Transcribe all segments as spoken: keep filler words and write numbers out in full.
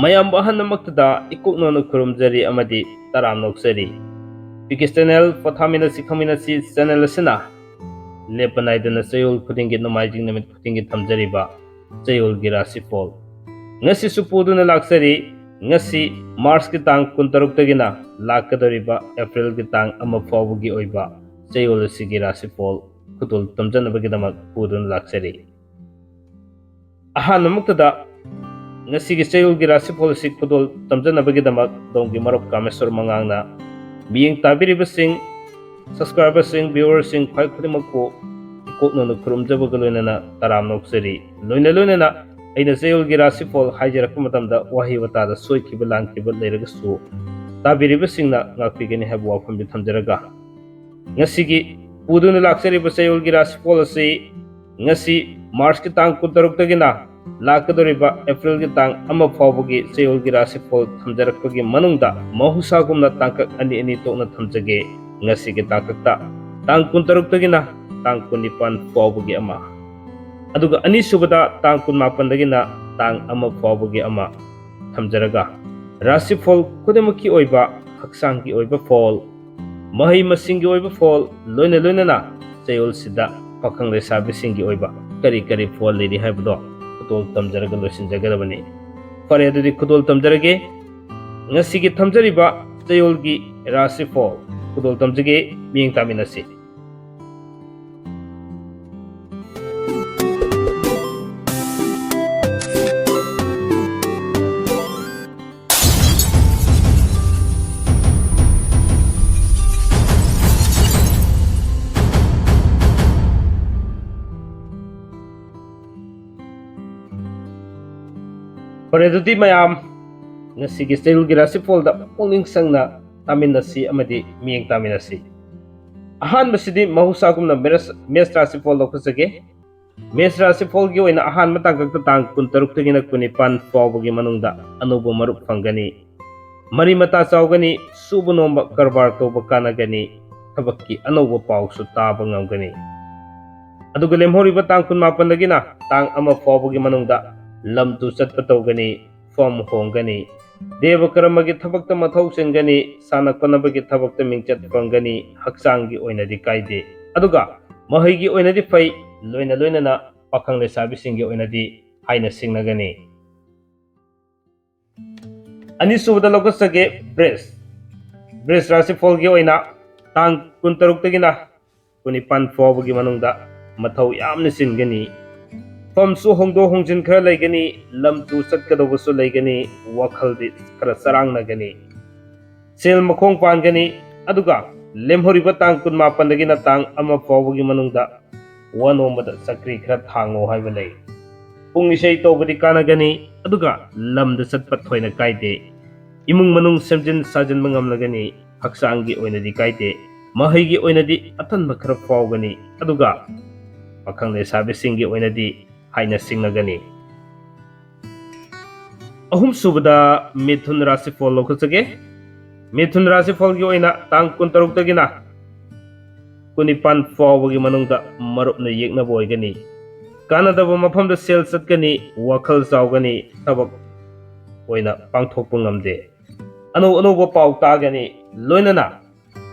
ꯃꯌꯥꯝꯕꯨ ꯑꯍꯥꯟꯕꯃꯛꯇꯗ ꯏꯀꯣꯛꯅꯧꯅ ꯈꯨꯔꯨꯝꯖꯔꯤ ꯑꯃꯗꯤ ꯇꯔꯥꯝꯅ ꯑꯣꯛꯆꯔꯤ꯫ ꯄꯤ ꯀꯦ ꯆꯦꯅꯦꯜ ꯄꯣꯊꯥꯃꯤꯟꯅꯁꯤ ꯈꯪꯃꯤꯟꯅꯁꯤ ꯆꯦꯅꯦꯜ ꯑꯁꯤꯅ ꯂꯦꯞꯄ ꯅꯥꯏꯗꯅ ꯆꯌꯣꯜ ꯈꯨꯗꯤꯡꯒꯤ, ꯅꯣꯡꯃꯥꯏꯖꯤꯡ ꯅꯨꯃꯤꯠ ꯈꯨꯗꯤꯡꯒꯤ ꯊꯝꯖꯔꯤꯕ ꯆꯌꯣꯜꯒꯤ ꯔꯥꯁꯤꯐꯣꯜ ꯉꯁꯤꯁꯨ ꯄꯨꯗꯨꯅ ꯂꯥꯛꯆꯔꯤ꯫ ꯉꯁꯤ ꯃꯥꯔꯆꯀꯤ ꯇꯥꯡ ꯀꯨꯟꯇꯔꯨꯛꯇꯒꯤꯅ ꯂꯥꯛꯀꯗꯧꯔꯤꯕ ꯑꯦꯄ꯭ꯔꯤꯜꯒꯤ ꯇꯥꯡ ꯑꯃ ꯐꯥꯎꯕꯒꯤ ꯑꯣꯏꯕ ꯆꯌꯣꯜ ꯑꯁꯤꯒꯤ ꯔꯥꯁꯤꯐꯣꯜ ꯈꯨꯗꯣꯜ ꯇꯝꯖꯅꯕꯒꯤꯗꯃꯛ ꯄꯨꯗꯨꯅ ꯂꯥꯛꯆꯔꯤ꯫ ꯑꯍꯥꯟꯕꯃꯛꯇꯗ ꯉꯁꯤꯒꯤ ꯆꯌꯣꯜꯒꯤ ꯔꯥꯁꯤꯐꯣꯜ ꯑꯁꯤ ꯈꯨꯗꯣꯜ ꯇꯝꯖꯅꯕꯒꯤꯗꯃꯛ ꯑꯗꯣꯝꯒꯤ ꯃꯔꯨꯞ ꯀꯥꯃꯦꯁꯣꯔ ꯃꯉꯥꯡꯅ꯫ ꯃꯤꯠꯌꯦꯡ ꯇꯥꯕꯤꯔꯤꯕꯁꯤꯡ, ꯁꯕꯁꯀ꯭ꯔꯥꯏꯕꯔꯁꯤꯡ, ꯚ꯭ꯌꯨꯋꯔꯁꯤꯡ ꯈ꯭ꯋꯥꯏ ꯈꯨꯗꯤꯡꯃꯛꯄꯨ ꯏꯀꯣꯛꯅꯧꯅ ꯈꯨꯔꯨꯝꯖꯕꯒ ꯂꯣꯏꯅꯅ ꯇꯔꯥꯝꯅ ꯑꯣꯛꯆꯔꯤ꯫ ꯂꯣꯏꯅ ꯂꯣꯏꯅꯅ ꯑꯩꯅ ꯆꯌꯣꯜꯒꯤ ꯔꯥꯁꯤꯐꯣꯜ ꯍꯥꯏꯖꯔꯛꯄ ꯃꯇꯝꯗ ꯋꯥꯍꯩ ꯋꯥꯇꯥꯗ ꯁꯣꯏꯈꯤꯕ ꯂꯥꯟꯈꯤꯕ ꯂꯩꯔꯒꯁꯨ ꯇꯥꯕꯤꯔꯤꯕꯁꯤꯡꯅ ꯉꯥꯛꯄꯤꯒꯅꯤ ꯍꯥꯏꯕ ꯋꯥꯐꯝꯗꯤ ꯊꯝꯖꯔꯒ, ꯉꯁꯤꯒꯤ ꯄꯨꯗꯨꯅ ꯂꯥꯛꯆꯔꯤꯕ ꯆꯌꯣꯜꯒꯤ ꯔꯥꯁꯤꯐꯣꯜ ꯑꯁꯤ ꯉꯁꯤ ꯃꯥꯔꯆꯀꯤ ꯇꯥꯡ ꯀꯨꯟꯇꯔꯨꯛꯇꯒꯤꯅ ꯂꯥꯛꯀꯗꯧꯔꯤꯕ ꯑꯦꯄ꯭ꯔꯤꯜꯒꯤ ꯇꯥꯡ ꯑꯃ ꯐꯥꯎꯕꯒꯤ ꯆꯌꯣꯜꯒꯤ ꯔꯥꯁꯤꯐꯣꯜ ꯊꯝꯖꯔꯛꯄꯒꯤ ꯃꯅꯨꯡꯗ ꯃꯍꯧꯁꯥꯒꯨꯝꯅ ꯇꯥꯡꯀꯛ ꯑꯅꯤ ꯑꯅꯤ ꯊꯣꯛꯅ ꯊꯝꯖꯒꯦ꯫ ꯉꯁꯤꯒꯤ ꯇꯥꯡꯀꯛꯇ ꯇꯥꯡ ꯀꯨꯟꯇꯔꯨꯛꯇꯒꯤꯅ ꯇꯥꯡ ꯀꯨꯟꯅꯤꯄꯥꯟ ꯐꯥꯎꯕꯒꯤ ꯑꯃ, ꯑꯗꯨꯒ ꯑꯅꯤꯁꯨꯕꯗ ꯇꯥꯡ ꯀꯨꯟꯃꯥꯄꯟꯗꯒꯤꯅ ꯇꯥꯡ ꯑꯃ ꯐꯥꯎꯕꯒꯤ ꯑꯃ ꯊꯝꯖꯔꯒ, ꯔꯥꯁꯤꯐꯣꯜ ꯈꯨꯗꯤꯡꯃꯛꯀꯤ ꯑꯣꯏꯕ ꯍꯛꯆꯥꯡꯒꯤ ꯑꯣꯏꯕ ꯐꯣꯜ, ꯃꯍꯩ ꯃꯁꯤꯡꯒꯤ ꯑꯣꯏꯕ ꯐꯣꯜ, ꯂꯣꯏꯅ ꯂꯣꯏꯅꯅ ꯆꯌꯣꯜꯁꯤꯗ ꯄꯥꯈꯪ ꯂꯩꯁꯥꯕꯤꯁꯤꯡꯒꯤ ꯑꯣꯏꯕ ꯀꯔꯤ ꯀꯔꯤ ꯐꯣꯜ ꯂꯩꯔꯤ ꯍꯥꯏꯕꯗꯣ ꯈꯨꯗꯣꯜ ꯇꯝꯖꯔꯒ ꯂꯣꯏꯁꯤꯟꯖꯒꯗꯕꯅꯤ꯫ ꯐꯔꯦ, ꯑꯗꯨꯗꯤ ꯈꯨꯗꯣꯜ ꯇꯝꯖꯔꯒꯦ꯫ ꯉꯁꯤꯒꯤ ꯊꯝꯖꯔꯤꯕ ꯆꯌꯣꯜꯒꯤ ꯔꯥꯁꯤꯐꯣꯜ ꯈꯨꯗꯣꯜ ꯇꯝꯖꯒꯦ, ꯃꯤꯠꯌꯦꯡ ꯇꯥꯃꯤꯟꯅꯁꯤ꯫ ꯐꯔꯦ, ꯑꯗꯨꯗꯤ ꯃꯌꯥꯝ, ꯉꯁꯤꯒꯤ ꯆꯌꯣꯜꯒꯤ ꯔꯥꯁꯤꯐꯣꯜꯗ ꯄꯨꯛꯅꯤꯡ ꯆꯪꯅ ꯇꯥꯃꯤꯟꯅꯁꯤ ꯑꯃꯗꯤ ꯃꯤꯠꯌꯦꯡ ꯇꯥꯃꯤꯟꯅꯁꯤ꯫ ꯑꯍꯥꯟꯕꯁꯤꯗꯤ ꯃꯍꯧꯁꯥꯒꯨꯝꯅ ꯃꯦꯔꯁ-, ꯃꯦꯁ ꯔꯥꯁꯤꯐꯣꯜ ꯂꯧꯈꯠꯆꯒꯦ꯫ ꯃꯦꯁ ꯔꯥꯁꯤꯐꯣꯜꯒꯤ ꯑꯣꯏꯅ ꯑꯍꯥꯟꯕ ꯇꯥꯡꯀꯛꯇ ꯇꯥꯡ ꯀꯨꯟꯇꯔꯨꯛꯇꯒꯤꯅ ꯀꯨꯟꯅꯤꯄꯥꯟ ꯐꯥꯎꯕꯒꯤ ꯃꯅꯨꯡꯗ ꯑꯅꯧꯕ ꯃꯔꯨꯞ ꯐꯪꯒꯅꯤ꯫ ꯃꯔꯤ ꯃꯇꯥ ꯆꯥꯎꯒꯅꯤ, ꯁꯨꯕ ꯅꯣꯝꯕ ꯀꯔꯕꯥꯔ ꯇꯧꯕ ꯀꯥꯟꯅꯒꯅꯤ, ꯊꯕꯛꯀꯤ ꯑꯅꯧꯕ ꯄꯥꯎꯁꯨ ꯇꯥꯕ ꯉꯝꯒꯅꯤ꯫ ꯑꯗꯨꯒ ꯂꯦꯝꯍꯧꯔꯤꯕ ꯇꯥꯡ ꯀꯨꯟꯃꯥꯄꯟꯗꯒꯤꯅ ꯇꯥꯡ ꯑꯃ ꯐꯥꯎꯕꯒꯤ ꯃꯅꯨꯡꯗ ꯂꯝ ꯇꯨ ꯆꯠꯄ ꯇꯧꯒꯅꯤ, ꯐꯝ ꯍꯣꯡꯒꯅꯤ꯫ ꯗꯦꯕ ꯀꯔꯃꯒꯤ ꯊꯕꯛꯇ ꯃꯊꯧ ꯆꯤꯟꯒꯅꯤ, ꯁꯥꯟꯅ ꯈꯣꯠꯅꯕꯒꯤ ꯊꯕꯛꯇ ꯃꯤꯡꯆꯠ ꯐꯪꯒꯅꯤ, ꯍꯛꯆꯥꯡꯒꯤ ꯑꯣꯏꯅꯗꯤ ꯀꯥꯏꯗꯦ꯫ ꯑꯗꯨꯒ ꯃꯍꯩꯒꯤ ꯑꯣꯏꯅꯗꯤ ꯐꯩ, ꯂꯣꯏꯅ ꯂꯣꯏꯅꯅ ꯄꯥꯈꯪ ꯂꯩꯁꯥꯕꯤꯁꯤꯡꯒꯤ ꯑꯣꯏꯅꯗꯤ ꯍꯥꯏꯅ ꯁꯤꯡꯅꯒꯅꯤ꯫ ꯑꯅꯤꯁꯨꯕꯗ ꯂꯧꯈꯠꯆꯒꯦ ꯕ꯭ꯔꯤꯖ꯫ ꯕ꯭ꯔꯤꯖ ꯔꯥꯁꯤꯐꯣꯜꯒꯤ ꯑꯣꯏꯅ ꯇꯥꯡ ꯀꯨꯟꯇꯔꯨꯛꯇꯒꯤꯅ ꯀꯨꯟꯅꯤꯄꯥꯟ ꯐꯥꯎꯕꯒꯤ ꯃꯅꯨꯡꯗ ꯃꯊꯧ ꯌꯥꯝꯅ ꯆꯤꯟꯒꯅꯤ꯫ ꯐꯝꯁꯨ ꯍꯣꯡꯗꯣꯛ ꯍꯣꯡꯖꯤꯟ ꯈꯔ ꯂꯩꯒꯅꯤ, ꯂꯝ ꯇꯨ ꯆꯠꯀꯗꯧꯕꯁꯨ ꯂꯩꯒꯅꯤ, ꯋꯥꯈꯜꯗꯤ ꯈꯔ ꯆꯔꯥꯡꯅꯒꯅꯤ꯫ ꯁꯦꯜ ꯃꯈꯣꯡ ꯄꯥꯟꯒꯅꯤ, ꯑꯗꯨꯒ ꯂꯦꯝꯍꯧꯔꯤꯕ ꯇꯥꯡ ꯀꯨꯟꯃꯥꯄꯟꯗꯒꯤꯅ ꯇꯥꯡ ꯑꯃ ꯐꯥꯎꯕꯒꯤ ꯃꯅꯨꯡꯗ ꯋꯥ ꯅꯣꯝꯕꯗ ꯆꯀ꯭ꯔꯤ ꯈꯔ ꯊꯥꯡꯉꯣ ꯍꯥꯏꯕ ꯂꯩ꯫ ꯄꯨꯡ ꯏꯁꯩ ꯇꯧꯕꯗꯤ ꯀꯥꯟꯅꯒꯅꯤ, ꯑꯗꯨꯒ ꯂꯝꯗ ꯆꯠꯄ ꯊꯣꯏꯅ ꯀꯥꯏꯗꯦ꯫ ꯏꯃꯨꯡ ꯃꯅꯨꯡ ꯁꯦꯝꯖꯤꯟ ꯁꯥꯖꯤꯟꯕ ꯉꯝꯂꯒꯅꯤ, ꯍꯛꯆꯥꯡꯒꯤ ꯑꯣꯏꯅꯗꯤ ꯀꯥꯏꯗꯦ꯫ ꯃꯍꯩꯒꯤ ꯑꯣꯏꯅꯗꯤ ꯑꯇꯟꯕ ꯈꯔ ꯐꯥꯎꯒꯅꯤ, ꯑꯗꯨꯒ ꯄꯥꯈꯪ ꯂꯩꯁꯥꯕꯤꯁꯤꯡꯒꯤ ꯑꯣꯏꯅꯗꯤ ꯍꯥꯏꯅ ꯁꯤꯡꯅꯒꯅꯤ꯫ ꯑꯍꯨꯝꯁꯨꯕꯗ ꯃꯤꯊꯨꯟ ꯔꯥꯁꯤꯐꯣꯜ ꯂꯧꯈꯠꯆꯒꯦ꯫ ꯃꯤꯊꯨꯟ ꯔꯥꯁꯤꯐꯣꯜꯒꯤ ꯑꯣꯏꯅ ꯇꯥꯡ ꯀꯨꯟꯇꯔꯨꯛꯇꯒꯤꯅ ꯀꯨꯟꯅꯤꯄꯥꯟ ꯐꯥꯎꯕꯒꯤ ꯃꯅꯨꯡꯗ ꯃꯔꯨꯞꯅ ꯌꯦꯛꯅꯕ ꯑꯣꯏꯒꯅꯤ꯫ ꯀꯥꯟꯅꯗꯕ ꯃꯐꯝꯗ ꯁꯦꯜ ꯆꯠꯀꯅꯤ, ꯋꯥꯈꯜ ꯆꯥꯎꯒꯅꯤ, ꯊꯕꯛ ꯑꯣꯏꯅ ꯄꯥꯡꯊꯣꯛꯄ ꯉꯝꯗꯦ꯫ ꯑꯅꯧ ꯑꯅꯧꯕ ꯄꯥꯎ ꯇꯥꯒꯅꯤ, ꯂꯣꯏꯅꯅ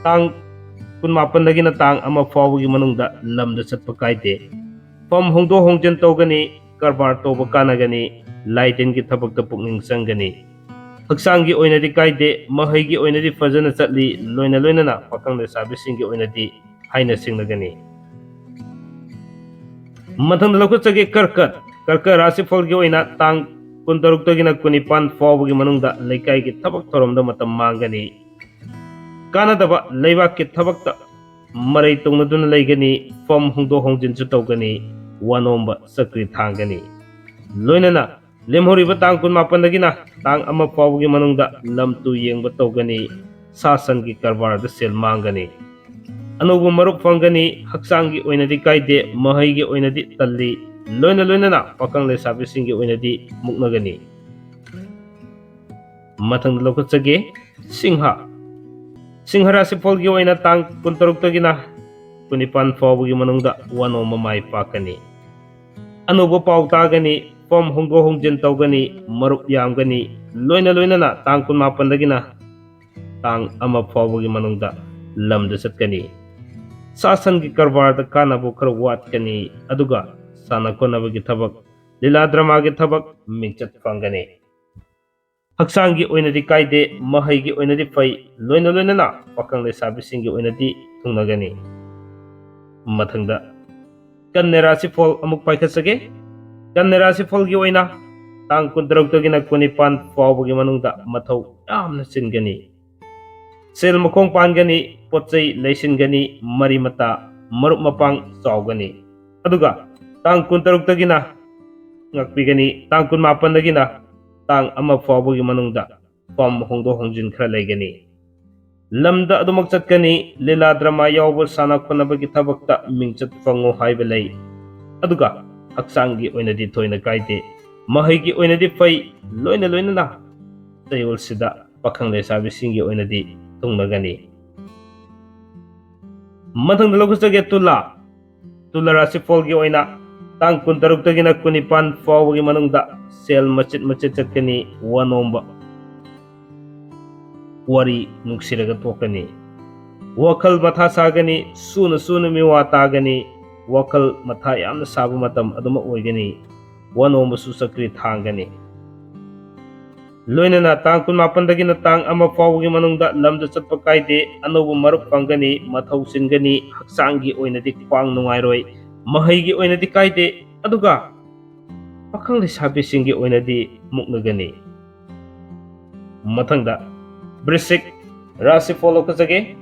ꯇꯥꯡ ꯀꯨꯟꯃꯥꯄꯟꯗꯒꯤꯅ ꯇꯥꯡ ꯑꯃ ꯐꯥꯎꯕꯒꯤ ꯃꯅꯨꯡꯗ ꯂꯝꯗ ꯆꯠꯄ ꯀꯥꯏꯗꯦ꯫ ꯐꯝ ꯍꯣꯡꯗꯣꯛ ꯍꯣꯡꯖꯤꯟ ꯇꯧꯒꯅꯤ, ꯀꯔꯕꯥꯔ ꯇꯧꯕ ꯀꯥꯟꯅꯒꯅꯤ, ꯂꯥꯏ ꯇꯤꯟꯒꯤ ꯊꯕꯛꯇ ꯄꯨꯛꯅꯤꯡ ꯆꯪꯒꯅꯤ꯫ ꯍꯛꯆꯥꯡꯒꯤ ꯑꯣꯏꯅꯗꯤ ꯀꯥꯏꯗꯦ, ꯃꯍꯩꯒꯤ ꯑꯣꯏꯅꯗꯤ ꯐꯖꯅ ꯆꯠꯂꯤ, ꯂꯣꯏꯅ ꯂꯣꯏꯅꯅ ꯄꯥꯈꯪ ꯂꯩꯁꯥꯕꯤꯁꯤꯡꯒꯤ ꯑꯣꯏꯅꯗꯤ ꯍꯥꯏꯅ ꯁꯤꯡꯅꯒꯅꯤ꯫ ꯃꯊꯪꯗ ꯂꯧꯈꯠꯆꯒꯦ ꯀꯔꯀꯠ꯫ ꯀꯔꯀꯠ ꯔꯥꯁꯤꯐꯜꯒꯤ ꯑꯣꯏꯅ ꯇꯥꯡ ꯀꯨꯟꯇꯔꯨꯛꯇꯒꯤꯅ ꯀꯨꯟꯅꯤꯄꯥꯟ ꯐꯥꯎꯕꯒꯤ ꯃꯅꯨꯡꯗ ꯂꯩꯀꯥꯏꯒꯤ ꯊꯕꯛ ꯊꯧꯔꯝꯗ ꯃꯇꯝ ꯃꯥꯡꯒꯅꯤ꯫ ꯀꯥꯟꯅꯗꯕ ꯂꯩꯕꯥꯛꯀꯤ ꯊꯕꯛꯇ ꯃꯔꯩ ꯇꯧꯅꯗꯨꯅ ꯂꯩꯒꯅꯤ, ꯐꯝ ꯍꯣꯡꯗꯣꯛ ꯍꯣꯡꯖꯤꯟꯁꯨ ꯇꯧꯒꯅꯤ, ꯋꯥꯅꯣꯝꯕ ꯆꯀ꯭ꯔꯤ ꯊꯥꯡꯒꯅꯤ꯫ ꯂꯣꯏꯅꯅ ꯂꯦꯝꯍꯧꯔꯤꯕ ꯇꯥꯡ ꯀꯨꯟꯃꯥꯄꯟꯗꯒꯤꯅ ꯇꯥꯡ ꯑꯃ ꯐꯥꯎꯕꯒꯤ ꯃꯅꯨꯡꯗ ꯂꯝ ꯇꯨ ꯌꯦꯡꯕ ꯇꯧꯒꯅꯤ, ꯁꯥ ꯁꯟꯒꯤ ꯀꯔꯕꯥꯔꯗ ꯁꯦꯜ ꯃꯥꯡꯒꯅꯤ꯫ ꯑꯅꯧꯕ ꯃꯔꯨꯞ ꯐꯪꯒꯅꯤ, ꯍꯛꯆꯥꯡꯒꯤ ꯑꯣꯏꯅꯗꯤ ꯀꯥꯏꯗꯦ, ꯃꯍꯩꯒꯤ ꯑꯣꯏꯅꯗꯤ ꯇꯜꯂꯤ, ꯂꯣꯏꯅ ꯂꯣꯏꯅꯅ ꯄꯥꯈꯪ ꯂꯩꯁꯥꯕꯤꯁꯤꯡꯒꯤ ꯑꯣꯏꯅꯗꯤ ꯃꯨꯛꯅꯒꯅꯤ꯫ ꯃꯊꯪꯗ ꯂꯧꯈꯠꯆꯒꯦ ꯁꯤꯡꯍ꯫ ꯁꯤꯡꯍ ꯔꯥꯁꯤꯐꯜꯒꯤ ꯑꯣꯏꯅ ꯇꯥꯡ ꯀꯨꯟꯇꯔꯨꯛꯇꯒꯤꯅ ꯀꯨꯟꯅꯤꯄꯥꯟ ꯐꯥꯎꯕꯒꯤ ꯃꯅꯨꯡꯗ ꯋꯥꯅꯣꯝꯕ ꯃꯥꯏ ꯄꯥꯛꯀꯅꯤ꯫ ꯑꯅꯧꯕ ꯄꯥꯎ ꯇꯥꯒꯅꯤ, ꯐꯝ ꯍꯣꯡꯗꯣꯛ ꯍꯣꯡꯖꯤꯟ ꯇꯧꯒꯅꯤ, ꯃꯔꯨꯞ ꯌꯥꯝꯒꯅꯤ, ꯂꯣꯏꯅ ꯂꯣꯏꯅꯅ ꯇꯥꯡ ꯀꯨꯟꯃꯥꯄꯟꯗꯒꯤꯅ ꯇꯥꯡ ꯑꯃ ꯐꯥꯎꯕꯒꯤ ꯃꯅꯨꯡꯗ ꯂꯝꯗ ꯆꯠꯀꯅꯤ꯫ ꯁꯥ ꯁꯟꯒꯤ ꯀꯔꯕꯥꯔꯗ ꯀꯥꯟꯅꯕ ꯈꯔ ꯋꯥꯠꯀꯅꯤ, ꯑꯗꯨꯒ ꯁꯥꯟꯅ ꯈꯣꯠꯅꯕꯒꯤ ꯊꯕꯛ, ꯂꯤꯂꯥ ꯗ꯭ꯔꯃꯥꯒꯤ ꯊꯕꯛ ꯃꯤꯡꯆꯠ ꯐꯪꯒꯅꯤ꯫ ꯍꯛꯆꯥꯡꯒꯤ ꯑꯣꯏꯅꯗꯤ ꯀꯥꯏꯗꯦ, ꯃꯍꯩꯒꯤ ꯑꯣꯏꯅꯗꯤ ꯐꯩ, ꯂꯣꯏꯅ ꯂꯣꯏꯅꯅ ꯄꯥꯈꯪ ꯂꯩꯁꯥꯕꯤꯁꯤꯡꯒꯤ ꯑꯣꯏꯅꯗꯤ ꯊꯨꯡꯅꯒꯅꯤ꯫ ꯃꯊꯪꯗ ꯀꯟꯌꯥ ꯔꯥꯁꯤꯐꯣꯜ ꯑꯃꯨꯛ ꯄꯥꯏꯈꯠꯆꯒꯦ꯫ ꯀꯟꯌꯥ ꯔꯥꯁꯤꯐꯣꯜꯒꯤ ꯑꯣꯏꯅ ꯇꯥꯡ ꯀꯨꯟꯇꯔꯨꯛꯇꯒꯤꯅ ꯀꯨꯟꯅꯤꯄꯥꯟ ꯐꯥꯎꯕꯒꯤ ꯃꯅꯨꯡꯗ ꯃꯊꯧ ꯌꯥꯝꯅ ꯆꯤꯟꯒꯅꯤ꯫ ꯁꯦꯜ ꯃꯈꯣꯡ ꯄꯥꯟꯒꯅꯤ, ꯄꯣꯠ ꯆꯩ ꯂꯩꯁꯤꯟꯒꯅꯤ, ꯃꯔꯤ ꯃꯇꯥ, ꯃꯔꯨꯞ ꯃꯄꯥꯡ ꯆꯥꯎꯒꯅꯤ꯫ ꯑꯗꯨꯒ ꯇꯥꯡ ꯀꯨꯟꯇꯔꯨꯛꯇꯒꯤꯅ ꯉꯥꯛꯄꯤꯒꯅꯤ, ꯇꯥꯡ ꯀꯨꯟꯃꯥꯄꯟꯗꯒꯤꯅ ꯇꯥꯡ ꯑꯃ ꯐꯥꯎꯕꯒꯤ ꯃꯅꯨꯡꯗ ꯐꯝ ꯍꯣꯡꯗꯣꯛ ꯍꯣꯡꯖꯤꯟ ꯈꯔ ꯂꯩꯒꯅꯤ꯫ ꯂꯝꯗ ꯑꯗꯨꯃꯛ ꯆꯠꯀꯅꯤ, ꯂꯤꯂꯥ ꯗ꯭ꯔꯃꯥ ꯌꯥꯎꯕ, ꯁꯥꯟꯅ ꯈꯣꯠꯅꯕꯒꯤ ꯊꯕꯛꯇ ꯃꯤꯡꯆꯠ ꯐꯪꯉꯨ ꯍꯥꯏꯕ ꯂꯩ꯫ ꯑꯗꯨꯒ ꯍꯛꯆꯥꯡꯒꯤ ꯑꯣꯏꯅꯗꯤ ꯊꯣꯏꯅ ꯀꯥꯏꯗꯦ, ꯃꯍꯩꯒꯤ ꯑꯣꯏꯅꯗꯤ ꯐꯩ, ꯂꯣꯏꯅ ꯂꯣꯏꯅꯅ ꯆꯌꯣꯜꯁꯤꯗ ꯄꯥꯈꯪ ꯂꯩꯁꯥꯕꯤꯁꯤꯡꯒꯤ ꯑꯣꯏꯅꯗꯤ ꯊꯨꯡꯅꯒꯅꯤ꯫ ꯃꯊꯪꯗ ꯂꯧꯈꯠꯆꯒꯦ ꯇꯨꯂꯥ꯫ ꯇꯨꯂꯥ ꯔꯥꯁꯤꯐꯣꯜꯒꯤ ꯑꯣꯏꯅ ꯇꯥꯡ ꯀꯨꯟꯇꯔꯨꯛꯇꯒꯤꯅ ꯀꯨꯟꯅꯤꯄꯥꯟ ꯐꯥꯎꯕꯒꯤ ꯃꯅꯨꯡꯗ ꯁꯦꯜ ꯃꯆꯤꯠ ꯃꯆꯤꯠ ꯆꯠꯀꯅꯤ, ꯋꯥ ꯅꯣꯝꯕ, ꯋꯥꯔꯤ ꯅꯨꯡꯁꯤꯔꯒ ꯊꯣꯛꯀꯅꯤ꯫ ꯋꯥꯈꯜ ꯃꯊꯥ ꯁꯥꯒꯅꯤ, ꯁꯨꯅ ꯁꯨꯅ ꯃꯤꯋꯥ ꯇꯥꯒꯅꯤ, ꯋꯥꯈꯜ ꯃꯊꯥ ꯌꯥꯝꯅ ꯁꯥꯕ ꯃꯇꯝ ꯑꯗꯨꯃꯛ ꯑꯣꯏꯒꯅꯤ꯫ ꯋꯥ ꯅꯣꯝꯕꯁꯨ ꯆꯀ꯭ꯔꯤ ꯊꯥꯡꯒꯅꯤ꯫ ꯂꯣꯏꯅꯅ ꯇꯥꯡ ꯀꯨꯟꯃꯥꯄꯟꯗꯒꯤꯅ ꯇꯥꯡ ꯑꯃ ꯐꯥꯎꯕꯒꯤ ꯃꯅꯨꯡꯗ ꯂꯝꯗ ꯆꯠꯄ ꯀꯥꯏꯗꯦ, ꯑꯅꯧꯕ ꯃꯔꯨꯞ ꯐꯪꯒꯅꯤ, ꯃꯊꯧ ꯆꯤꯟꯒꯅꯤ, ꯍꯛꯆꯥꯡꯒꯤ ꯑꯣꯏꯅꯗꯤ ꯈ꯭ꯋꯥꯡ ꯅꯨꯡꯉꯥꯏꯔꯣꯏ, ꯃꯍꯩꯒꯤ ꯑꯣꯏꯅꯗꯤ ꯀꯥꯏꯗꯦ, ꯑꯗꯨꯒ ꯄꯥꯈꯪ ꯂꯩꯁꯥꯕꯤꯁꯤꯡꯒꯤ ꯑꯣꯏꯅꯗꯤ ꯃꯨꯛꯅꯒꯅꯤ꯫ ꯃꯊꯪꯗ ꯕ꯭ꯔꯤꯁꯤꯛ ꯔꯥꯁꯤꯐꯣꯜ ꯂꯧꯈꯠꯆꯒꯦ꯫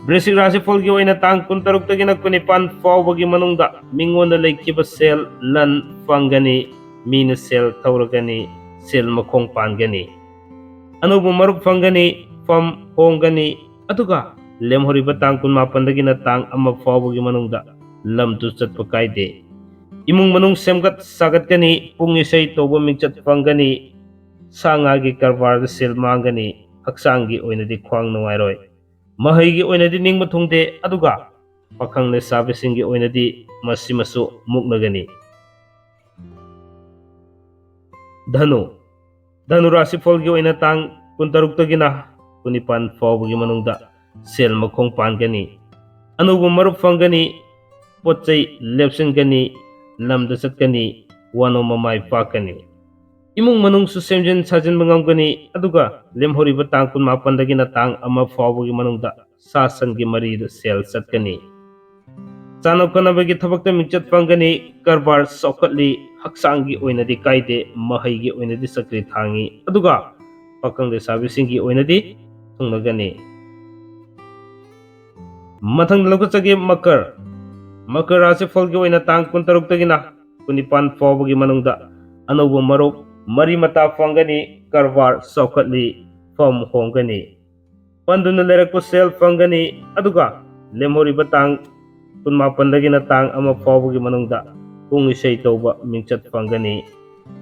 ꯕ꯭ꯔꯤꯁꯤꯛ ꯔꯥꯁꯤꯐꯣꯜꯒꯤ ꯑꯣꯏꯅ ꯇꯥꯡ ꯀꯨꯟꯇꯔꯨꯛꯇꯒꯤꯅ ꯀꯨꯟꯅꯤꯄꯥꯟ ꯐꯥꯎꯕꯒꯤ ꯃꯅꯨꯡꯗ ꯃꯤꯉꯣꯟꯗ ꯂꯩꯈꯤꯕ ꯁꯦꯜ ꯂꯟ ꯐꯪꯒꯅꯤ, ꯃꯤꯅ ꯁꯦꯜ ꯊꯧꯔꯒꯅꯤ, ꯁꯦꯜ ꯃꯈꯣꯡ ꯄꯥꯟꯒꯅꯤ, ꯑꯅꯧꯕ ꯃꯔꯨꯞ ꯐꯪꯒꯅꯤ, ꯐꯝ ꯍꯣꯡꯒꯅꯤ, ꯑꯗꯨꯒ ꯂꯦꯝꯍꯧꯔꯤꯕ ꯇꯥꯡ ꯀꯨꯟꯃꯥꯄꯟꯗꯒꯤꯅ ꯇꯥꯡ ꯑꯃ ꯐꯥꯎꯕꯒꯤ ꯃꯅꯨꯡꯗ ꯂꯝꯗꯨ ꯆꯠꯄ ꯀꯥꯏꯗꯦ꯫ ꯏꯃꯨꯡ ꯃꯅꯨꯡ ꯁꯦꯝꯒꯠ ꯁꯥꯒꯠꯀꯅꯤ, ꯄꯨꯡ ꯏꯁꯩ ꯇꯧꯕ ꯃꯤꯡꯆꯠ ꯐꯪꯒꯅꯤ, ꯁꯥ ꯉꯥꯒꯤ ꯀꯔꯕꯥꯔꯗ ꯁꯦꯜ ꯃꯥꯡꯒꯅꯤ, ꯍꯛꯆꯥꯡꯒꯤ ꯑꯣꯏꯅꯗꯤ ꯈ꯭ꯋꯥꯡ ꯅꯨꯡꯉꯥꯏꯔꯣꯏ, ꯃꯍꯩꯒꯤ ꯑꯣꯏꯅꯗꯤ ꯅꯤꯡꯕ ꯊꯨꯡꯗꯦ, ꯑꯗꯨꯒ ꯄꯥꯈꯪ ꯂꯩꯁꯥꯕꯤꯁꯤꯡꯒꯤ ꯑꯣꯏꯅꯗꯤ ꯃꯁꯤꯃꯁꯨ ꯃꯨꯛꯅꯒꯅꯤ꯫ ꯙꯅꯨ꯫ ꯙꯅꯨ ꯔꯥꯁꯤꯐꯜꯒꯤ ꯑꯣꯏꯅ ꯇꯥꯡ ꯀꯨꯟꯇꯔꯨꯛꯇꯒꯤꯅ ꯀꯨꯟꯅꯤꯄꯥꯟ ꯐꯥꯎꯕꯒꯤ ꯃꯅꯨꯡꯗ ꯁꯦꯜ ꯃꯈꯣꯡ ꯄꯥꯟꯒꯅꯤ, ꯑꯅꯧꯕ ꯃꯔꯨꯞ ꯐꯪꯒꯅꯤ, ꯄꯣꯠ ꯆꯩ ꯂꯦꯞꯁꯤꯟꯒꯅꯤ, ꯂꯝꯗ ꯆꯠꯀꯅꯤ, ꯋꯥꯅꯣꯝꯕ ꯃꯥꯏ ꯄꯥꯛꯀꯅꯤ꯫ ꯏꯃꯨꯡ ꯃꯅꯨꯡꯁꯨ ꯁꯦꯝꯖꯤꯟ ꯁꯥꯖꯤꯟꯕ ꯉꯝꯒꯅꯤ, ꯑꯗꯨꯒ ꯂꯦꯝꯍꯧꯔꯤꯕ ꯇꯥꯡ ꯀꯨꯟꯃꯥꯄꯟꯗꯒꯤꯅ ꯇꯥꯡ ꯑꯃ ꯐꯥꯎꯕꯒꯤ ꯃꯅꯨꯡꯗ ꯁꯥ ꯁꯟꯒꯤ ꯃꯔꯤꯗ ꯁꯦꯜ ꯆꯠꯀꯅꯤ꯫ ꯆꯥꯅ ꯀꯣꯠꯅꯕꯒꯤ ꯊꯕꯛꯇ ꯃꯤꯡꯆꯠ ꯐꯪꯒꯅꯤ, ꯀꯔꯕꯥꯔ ꯆꯥꯎꯈꯠꯂꯤ, ꯍꯛꯆꯥꯡꯒꯤ ꯑꯣꯏꯅꯗꯤ ꯀꯥꯏꯗꯦ, ꯃꯍꯩꯒꯤ ꯑꯣꯏꯅꯗꯤ ꯆꯀ꯭ꯔꯤ ꯊꯥꯡꯉꯤ, ꯑꯗꯨꯒ ꯄꯥꯈꯪ ꯂꯩꯁꯥꯕꯤꯁꯤꯡꯒꯤ ꯑꯣꯏꯅꯗꯤ ꯊꯨꯡꯅꯒꯅꯤ꯫ ꯃꯊꯪꯗ ꯂꯧꯈꯠꯆꯒꯦ ꯃꯀꯔ꯫ ꯃꯀꯔ ꯔꯥꯁꯤꯐꯜꯒꯤ ꯑꯣꯏꯅ ꯇꯥꯡ ꯀꯨꯟꯇꯔꯨꯛꯇꯒꯤꯅ ꯀꯨꯟꯅꯤꯄꯥꯟ ꯐꯥꯎꯕꯒꯤ ꯃꯅꯨꯡꯗ ꯑꯅꯧꯕ ꯃꯔꯨꯞ, ꯃꯔꯤ ꯃꯇꯥ ꯐꯪꯒꯅꯤ, ꯀꯔꯕꯥꯔ ꯆꯥꯎꯈꯠꯂꯤ, ꯐꯝ ꯍꯣꯡꯒꯅꯤ꯫ ꯄꯟꯗꯨꯅ ꯂꯩꯔꯛꯄ ꯁꯦꯜ ꯐꯪꯒꯅꯤ, ꯑꯗꯨꯒ ꯂꯦꯝꯍꯧꯔꯤꯕ ꯇꯥꯡ ꯀꯨꯟꯃꯥꯄꯟꯗꯒꯤꯅ ꯇꯥꯡ ꯑꯃ ꯐꯥꯎꯕꯒꯤ ꯃꯅꯨꯡꯗ ꯄꯨꯡ ꯏꯁꯩ ꯇꯧꯕ ꯃꯤꯡꯆꯠ ꯐꯪꯒꯅꯤ꯫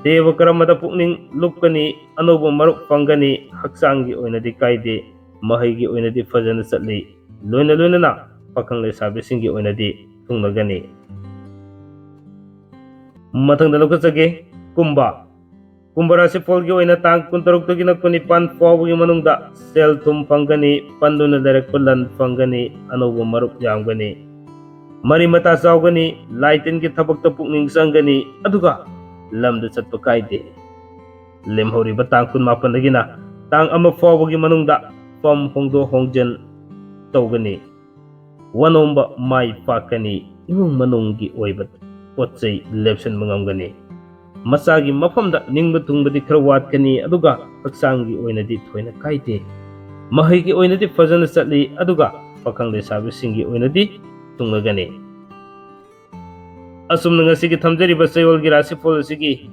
ꯗꯦꯕ ꯀꯔꯃꯗ ꯄꯨꯛꯅꯤꯡ ꯂꯨꯞꯀꯅꯤ, ꯑꯅꯧꯕ ꯃꯔꯨꯞ ꯐꯪꯒꯅꯤ, ꯍꯛꯆꯥꯡꯒꯤ ꯑꯣꯏꯅꯗꯤ ꯀꯥꯏꯗꯦ, ꯃꯍꯩꯒꯤ ꯑꯣꯏꯅꯗꯤ ꯐꯖꯅ ꯆꯠꯂꯤ, ꯂꯣꯏꯅ ꯂꯣꯏꯅꯅ ꯄꯥꯈꯪ ꯂꯩꯁꯥꯕꯤꯁꯤꯡꯒꯤ ꯑꯣꯏꯅꯗꯤ ꯊꯨꯡꯅꯒꯅꯤ꯫ ꯃꯊꯪꯗ ꯂꯧꯈꯠꯆꯒꯦ ꯀꯨꯝꯚ꯫ ꯀꯨꯝꯚ ꯔꯥꯁꯤꯐꯜꯒꯤ ꯑꯣꯏꯅ ꯇꯥꯡ ꯀꯨꯟꯇꯔꯨꯛꯇꯒꯤꯅ ꯀꯨꯟꯅꯤꯄꯥꯟ ꯐꯥꯎꯕꯒꯤ ꯃꯅꯨꯡꯗ ꯁꯦꯜ ꯊꯨꯝ ꯐꯪꯒꯅꯤ, ꯄꯟꯗꯨꯅ ꯂꯩꯔꯛꯄ ꯂꯟ ꯐꯪꯒꯅꯤ, ꯑꯅꯧꯕ ꯃꯔꯨꯞ ꯌꯥꯝꯒꯅꯤ, ꯃꯔꯤ ꯃꯇꯥ ꯆꯥꯎꯒꯅꯤ, ꯂꯥꯏ ꯇꯤꯟꯒꯤ ꯊꯕꯛꯇ ꯄꯨꯛꯅꯤꯡ ꯆꯪꯒꯅꯤ, ꯑꯗꯨꯒ ꯂꯝꯗ ꯆꯠꯄ ꯀꯥꯏꯗꯦ꯫ ꯂꯦꯝꯍꯧꯔꯤꯕ ꯇꯥꯡ ꯀꯨꯟꯃꯥꯄꯟꯗꯒꯤꯅ ꯇꯥꯡ ꯑꯃ ꯐꯥꯎꯕꯒꯤ ꯃꯅꯨꯡꯗ ꯐꯝ ꯍꯣꯡꯗꯣꯛ ꯍꯣꯡꯖꯤꯟ ꯇꯧꯒꯅꯤ꯫ ꯋꯥꯅꯣꯝꯕ ꯃꯥꯏ ꯄꯥꯛꯀꯅꯤ, ꯏꯃꯨꯡ ꯃꯅꯨꯡꯒꯤ ꯑꯣꯏꯕ ꯄꯣꯠ ꯆꯩ ꯂꯦꯞꯁꯤꯟꯕ ꯉꯝꯒꯅꯤ꯫ ꯃꯆꯥꯒꯤ ꯃꯐꯝꯗ ꯅꯤꯡꯕ ꯊꯨꯡꯕꯗꯤ ꯈꯔ ꯋꯥꯠꯀꯅꯤ, ꯑꯗꯨꯒ ꯍꯛꯆꯥꯡꯒꯤ ꯑꯣꯏꯅꯗꯤ ꯊꯣꯏꯅ ꯀꯥꯏꯗꯦ꯫ ꯃꯍꯩꯒꯤ ꯑꯣꯏꯅꯗꯤ ꯐꯖꯅ ꯆꯠꯂꯤ, ꯑꯗꯨꯒ ꯄꯥꯈꯪ ꯂꯩꯁꯥꯕꯤꯁꯤꯡꯒꯤ ꯑꯣꯏꯅꯗꯤ ꯊꯨꯡꯅꯒꯅꯤ꯫ ꯑꯁꯨꯝꯅ ꯉꯁꯤꯒꯤ ꯊꯝꯖꯔꯤꯕ ꯆꯌꯣꯜꯒꯤ ꯔꯥꯁꯤꯐꯜ ꯑꯁꯤꯒꯤ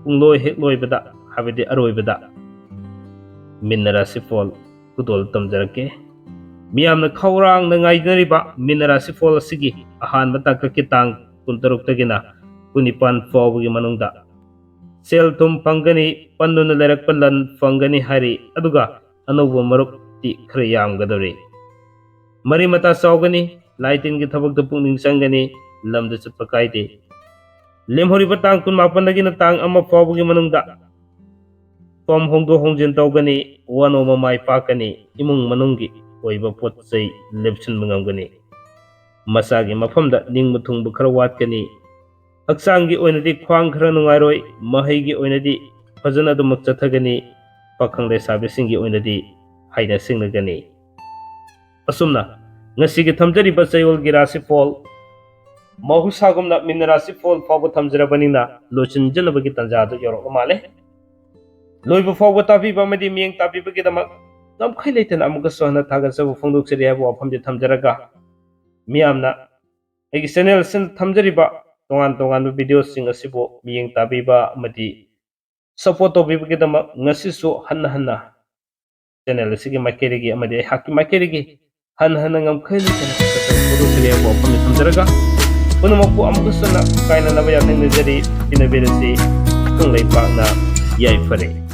ꯄꯨꯡꯂꯣꯏ ꯍꯦꯛ ꯂꯣꯏꯕꯗ, ꯍꯥꯏꯕꯗꯤ ꯑꯔꯣꯏꯕꯗ, ꯃꯤꯟꯅ ꯔꯥꯁꯤꯐꯜ ꯈꯨꯗꯣꯜ ꯇꯝꯖꯔꯛꯀꯦ꯫ ꯃꯤꯌꯥꯝꯅ ꯈꯧꯔꯥꯡꯅ ꯉꯥꯏꯅꯔꯤꯕ ꯃꯤꯟꯅ ꯔꯥꯁꯤꯐꯜ ꯑꯁꯤꯒꯤ ꯑꯍꯥꯟꯕ ꯇꯥꯡꯀꯛꯀꯤ ꯇꯥꯡ ꯀꯨꯟꯇꯔꯨꯛꯇꯒꯤꯅ ꯀꯨꯟꯅꯤꯄꯥꯟ ꯐꯥꯎꯕꯒꯤ ꯃꯅꯨꯡꯗ ꯁꯦꯜ ꯊꯨꯝ ꯐꯪꯒꯅꯤ, ꯄꯟꯗꯨꯅ ꯂꯩꯔꯛꯄ ꯂꯟ ꯐꯪꯒꯅꯤ ꯍꯥꯏꯔꯤ, ꯑꯗꯨꯒ ꯑꯅꯧꯕ ꯃꯔꯨꯞꯇꯤ ꯈꯔ ꯌꯥꯝꯒꯗꯧꯔꯤ꯫ ꯃꯔꯤ ꯃꯇꯥ ꯆꯥꯎꯒꯅꯤ, ꯂꯥꯏ ꯇꯤꯟꯒꯤ ꯊꯕꯛꯇ ꯄꯨꯛꯅꯤꯡ ꯆꯪꯒꯅꯤ, ꯂꯝꯗ ꯆꯠꯄ ꯀꯥꯏꯗꯦ꯫ ꯂꯦꯝꯍꯧꯔꯤꯕ ꯇꯥꯡ ꯀꯨꯟꯃꯥꯄꯟꯗꯒꯤꯅ ꯇꯥꯡ ꯑꯃ ꯐꯥꯎꯕꯒꯤ ꯃꯅꯨꯡꯗ ꯐꯣꯝ ꯍꯣꯡꯗꯣꯛ ꯍꯣꯡꯖꯤꯟ ꯇꯧꯒꯅꯤ, ꯋꯥꯅꯣꯝ ꯑꯃ ꯃꯥꯏ ꯄꯥꯛꯀꯅꯤ, ꯏꯃꯨꯡ ꯃꯅꯨꯡꯒꯤ ꯑꯣꯏꯕ ꯄꯣꯠ ꯆꯩ ꯂꯦꯞꯁꯤꯟꯕ ꯉꯝꯒꯅꯤ, ꯃꯆꯥꯒꯤ ꯃꯐꯝꯗ ꯅꯤꯡꯕ ꯊꯨꯡꯕ ꯈꯔ ꯋꯥꯠꯀꯅꯤ, ꯍꯛꯆꯥꯡꯒꯤ ꯑꯣꯏꯅꯗꯤ ꯈ꯭ꯋꯥꯡ ꯈꯔ ꯅꯨꯡꯉꯥꯏꯔꯣꯏ, ꯃꯍꯩꯒꯤ ꯑꯣꯏꯅꯗꯤ ꯐꯖꯅ ꯑꯗꯨꯃꯛ ꯆꯠꯊꯒꯅꯤ, ꯄꯥꯈꯪ ꯂꯩꯁꯥꯕꯤꯁꯤꯡꯒꯤ ꯑꯣꯏꯅꯗꯤ ꯍꯥꯏꯅ ꯁꯤꯡꯅꯒꯅꯤ꯫ ꯑꯁꯨꯝꯅ ꯉꯁꯤꯒꯤ ꯊꯝꯖꯔꯤꯕ ꯆꯌꯣꯜꯒꯤ ꯔꯥꯁꯤꯐꯣꯜ ꯃꯍꯧꯁꯥꯒꯨꯝꯅ ꯃꯤꯅ ꯔꯥꯁꯤꯐꯣꯜ ꯐꯥꯎꯕ ꯊꯝꯖꯔꯕꯅꯤꯅ ꯂꯣꯏꯁꯤꯟꯖꯅꯕꯒꯤ ꯇꯥꯟꯖꯥ ꯑꯗꯨ ꯌꯧꯔꯛꯂ ꯃꯥꯜꯂꯦ꯫ ꯂꯣꯏꯕ ꯐꯥꯎꯕ ꯇꯥꯕꯤꯕ ꯑꯃꯗꯤ ꯃꯤꯠꯌꯦꯡ ꯇꯥꯕꯤꯕꯒꯤꯗꯃꯛ ꯉꯝꯈꯩ ꯂꯩꯇꯅ ꯑꯃꯨꯛꯀꯁꯨ ꯍꯟꯅ ꯊꯥꯒꯠꯆꯕ ꯐꯣꯡꯗꯣꯛꯆꯔꯤ ꯍꯥꯏꯕ ꯋꯥꯐꯝꯗꯤ ꯊꯝꯖꯔꯒ, ꯃꯤꯌꯥꯝꯅ ꯑꯩꯒꯤ ꯆꯦꯅꯦꯜ ꯑꯁꯤꯗ ꯊꯝꯖꯔꯤꯕ ꯇꯣꯉꯥꯟ ꯇꯣꯉꯥꯟꯕ ꯚꯤꯗꯤꯑꯣꯁꯤꯡ ꯑꯁꯤꯕꯨ ꯃꯤꯠꯌꯦꯡ ꯇꯥꯕꯤꯕ ꯑꯃꯗꯤ ꯁꯄꯣꯔꯠ ꯇꯧꯕꯤꯕꯒꯤꯗꯃꯛ ꯉꯁꯤꯁꯨ ꯍꯟꯅ ꯍꯟꯅ ꯆꯦꯅꯦꯜ ꯑꯁꯤꯒꯤ ꯃꯥꯏꯀꯩꯗꯒꯤ ꯑꯃꯗꯤ ꯑꯩꯍꯥꯛꯀꯤ ꯃꯥꯏꯀꯩꯗꯒꯤ ꯍꯟꯅ ꯍꯟꯅ ꯉꯝꯈꯩ ꯂꯩꯇꯅ ꯊꯥꯒꯠꯆꯕ ꯐꯣꯡꯗꯣꯛꯆꯔꯤ ꯍꯥꯏꯕ ꯋꯥꯐꯝꯗꯤ ꯊꯝꯖꯔꯒ, ꯄꯨꯝꯅꯃꯛꯄꯨ ꯑꯃꯨꯛꯀꯁꯨ ꯍꯟꯅ ꯀꯥꯏꯅꯅꯕ ꯌꯥꯊꯪ ꯅꯤꯖꯔꯤ꯫ ꯄꯤꯅꯕꯤꯔꯁꯤ꯫ ꯄꯥꯈꯪ ꯂꯩꯄꯥꯛꯅ ꯌꯥꯏꯐꯔꯦ꯫